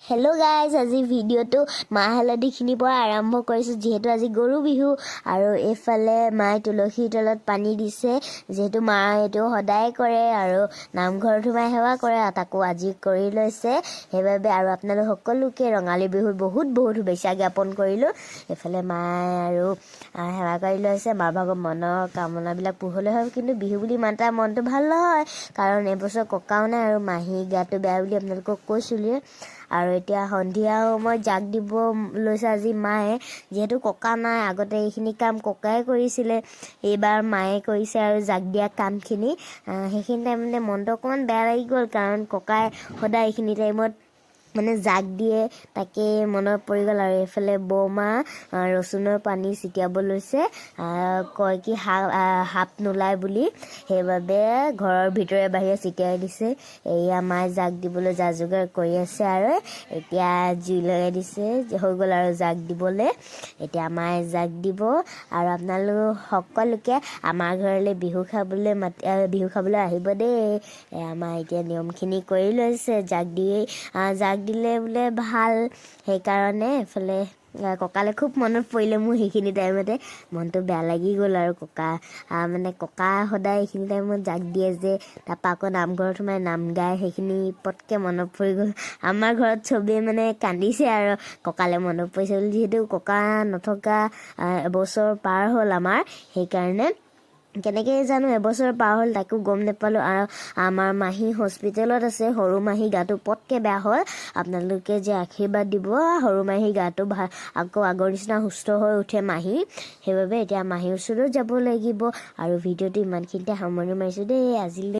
Hello' guys, আজি ভিডিঅ'টো মাহ হালধিখিনিৰ পৰা আৰম্ভ কৰিছোঁ, যিহেতু আজি গৰু বিহু। আৰু এইফালে মায়ে তুলসীৰ তলত পানী দিছে, যিহেতু মায়ে এইটো সদায় কৰে আৰু নামঘৰত সোমাই সেৱা কৰে, তাকো আজি কৰি লৈছে সেইবাবে। আৰু আপোনালোক সকলোকে ৰঙালী বিহুৰ বহুত বহুত শুভেচ্ছা জ্ঞাপন কৰিলোঁ। এইফালে মায়ে আৰু সেৱা কৰি লৈছে। মাৰ ভাগৰ মনৰ কামনাবিলাক পূৰ্ণ হয়, কিন্তু বিহু বুলি ইমান এটা মনটো ভাল নহয়, কাৰণ এইবছৰ ককাও নাই আৰু মাহী গাটো বেয়া বুলি আপোনালোকক কৈছিলোঁৱে। আৰু এতিয়া সন্ধিয়া সময়ত জাক দিব লৈছে আজি মায়ে, যিহেতু ককা নাই। আগতে এইখিনি কাম ককাই কৰিছিলে, এইবাৰ মায়ে কৰিছে আৰু জাক দিয়া কামখিনি। সেইখিনি টাইমতে মনটো অকণমান বেয়া লাগি গ'ল, কাৰণ ককাই সদায় এইখিনি টাইমত মানে জাক দিয়ে, তাকে মনত পৰি গ'ল। আৰু এইফালে বৰমা ৰচুনৰ পানী ছিটিয়াব লৈছে। কয় কি সাপ নোলায় বুলি, সেইবাবে ঘৰৰ ভিতৰে বাহিৰে ছিটিয়াই দিছে। এয়া মায়ে জাক দিবলৈ যা যোগাৰ কৰি আছে আৰু এতিয়া জুই লগাই দিছে, হৈ গ'ল আৰু জাক দিবলৈ। এতিয়া মায়ে জাক দিব আৰু আপোনালোক সকলোকে আমাৰ ঘৰলৈ বিহু খাবলৈ মাতি, বিহু খাবলৈ আহিব দেই। আমাৰ এতিয়া নিয়মখিনি কৰি লৈছে, জাক দি জাক দিলে বোলে ভাল, সেইকাৰণে। এইফালে ককালে খুব মনত পৰিলে মোৰ, সেইখিনি টাইমতে মনটো বেয়া লাগি গ'ল। আৰু ককা মানে ককা সদায় এইখিনি টাইমত জাক দিয়ে যে, তাৰপৰা আকৌ নামঘৰত সোমাই নাম গায়, সেইখিনি পটকৈ মনত পৰি গ'ল। আমাৰ ঘৰত চবেই মানে কান্দিছে আৰু ককালে মনত পৰিছে বুলি, যিহেতু ককা নথকা এবছৰ পাৰ হ'ল আমাৰ। সেইকাৰণে কেনেকৈ জানো এবছৰ পাৰ হ'ল, তাকো গম নাপালোঁ। আৰু আমাৰ মাহী হস্পিটেলত আছে, সৰু মাহী গাটো পটকৈ বেয়া হ'ল। আপোনালোকে যে আশীৰ্বাদ দিব, সৰু মাহী গাটো ভাল, আকৌ আগৰ নিচিনা সুস্থ হৈ উঠে মাহী, সেইবাবে এতিয়া মাহীৰ ওচৰলৈও যাব লাগিব। আৰু ভিডিঅ'টো ইমানখিনিতে সামৰণি মাৰিছোঁ দেই আজিলৈ।